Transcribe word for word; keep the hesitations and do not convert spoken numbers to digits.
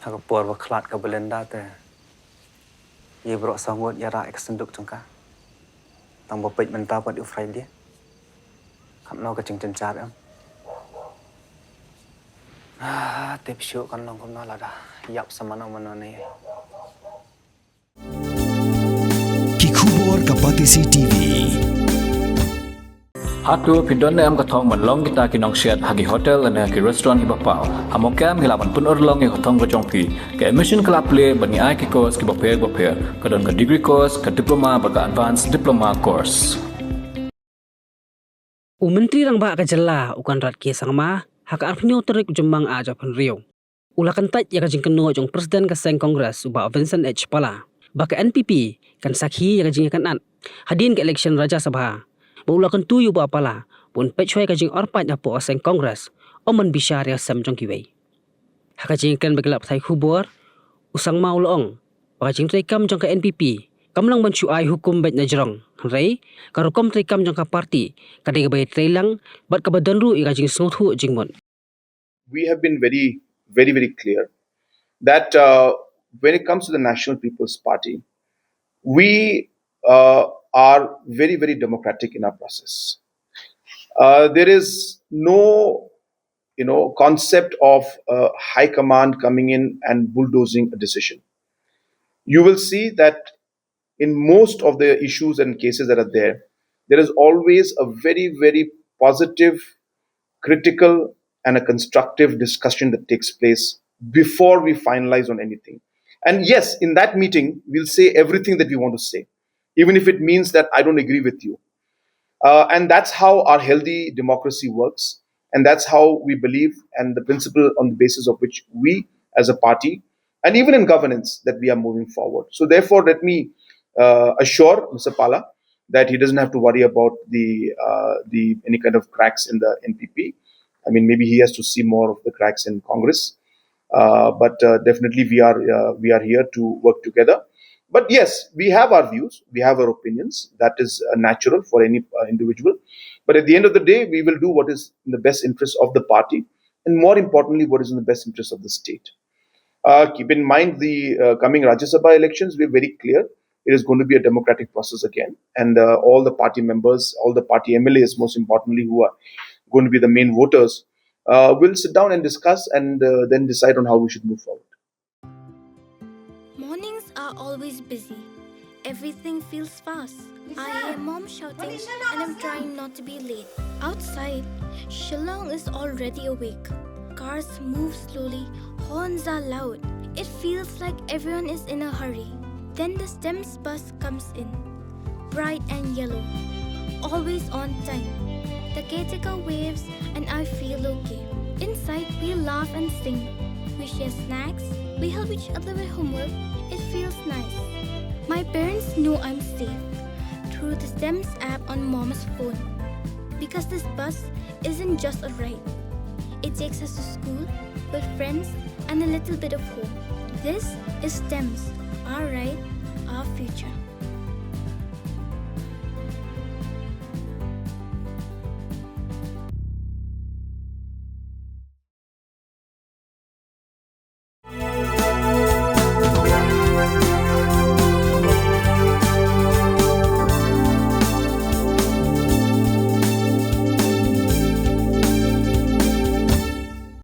Ha ka por ba khlad ka Belinda te, ïa baroh saw ngut ïa rah ïa ka synduk jong ka. Tang ba peit mynta pat u Friday. Katno ka jingjynjar em. Ah, tip shuh kan long kumno lada ïap sa mano mano ne. Ki khubor ka Batesi T V. Hato phi don ne em ka thong ban long kita ki nongshet ha ki hotel ne ki restaurant kiba paw? Ha Mawkyrwat ngi lah ban pynurlong ïa ka thong ka jong phi. Ka admission ka la plie bad ngi ai ki course kiba pher bapher. Ka don ka degree course, ka diploma bad ka advanced diploma course. U Myntri Rangbah ka Jylla u Conrad K Sangma ha ka arphew tarik u Jymmang ar hajar arphew hynriew u la kyntait ïa ka jingkynnoh jong u President ka seng Congress u Bah Vincent H Pala ba ka N P P kan sakhi ïa ka jingïakynad hadien ka election Rajya Sabha, bad u la kyntu ïa u Bah Pala ba un peit shwa ïa ka jingorpait hapoh ka seng Congress, ym ban bishar ïa ka sem jong kiwei. Ha ka jingïakren bad ki lad pathai khubor, u Sangma u la ong ba ka jingtreikam jong ka N P P kam long ban shu ai hukum beit na jrong, hynrei ka rukom treikam jong ka party ka dei kaba ïatreilang bad kaba don ruh ïa ka jingsngewthuh jingmut. We have been very, very, very clear that, uh, when it comes to the National People's Party, we, uh, are very, very democratic in our process. Uh, there is no, you know, concept of, uh, high command coming in and bulldozing a decision. You will see that in most of the issues and cases that are there, there is always a very, very positive, critical, and a constructive discussion that takes place before we finalize on anything. And yes, in that meeting, we'll say everything that we want to say, even if it means that I don't agree with you. Uh, and that's how our healthy democracy works. And that's how we believe, and the principle on the basis of which we as a party, and even in governance, that we are moving forward. So therefore, let me, uh, assure Mister Pala that he doesn't have to worry about the, uh, the any kind of cracks in the N P P. I mean, maybe he has to see more of the cracks in Congress. Uh, but, uh, definitely, we are, uh, we are here to work together. But yes, we have our views, we have our opinions. That is, uh, natural for any, uh, individual. But at the end of the day, we will do what is in the best interest of the party, and more importantly, what is in the best interest of the state. Uh, keep in mind the, uh, coming Rajya Sabha elections. We're very clear. It is going to be a democratic process again. And, uh, all the party members, all the party M L As, most importantly, who are going to be the main voters, uh, will sit down and discuss and, uh, then decide on how we should move forward. Mornings are always busy. Everything feels fast. I hear mom shouting and I'm trying not to be late. Outside, Shillong is already awake. Cars move slowly, horns are loud. It feels like everyone is in a hurry. Then the STEMS bus comes in, bright and yellow, always on time. The caretaker waves and I feel okay. Inside, we laugh and sing. We share snacks. We help each other with homework. It feels nice. My parents know I'm safe through the STEMS app on mom's phone. Because this bus isn't just a ride. It takes us to school, with friends, and a little bit of home. This is STEMS, our ride, our future.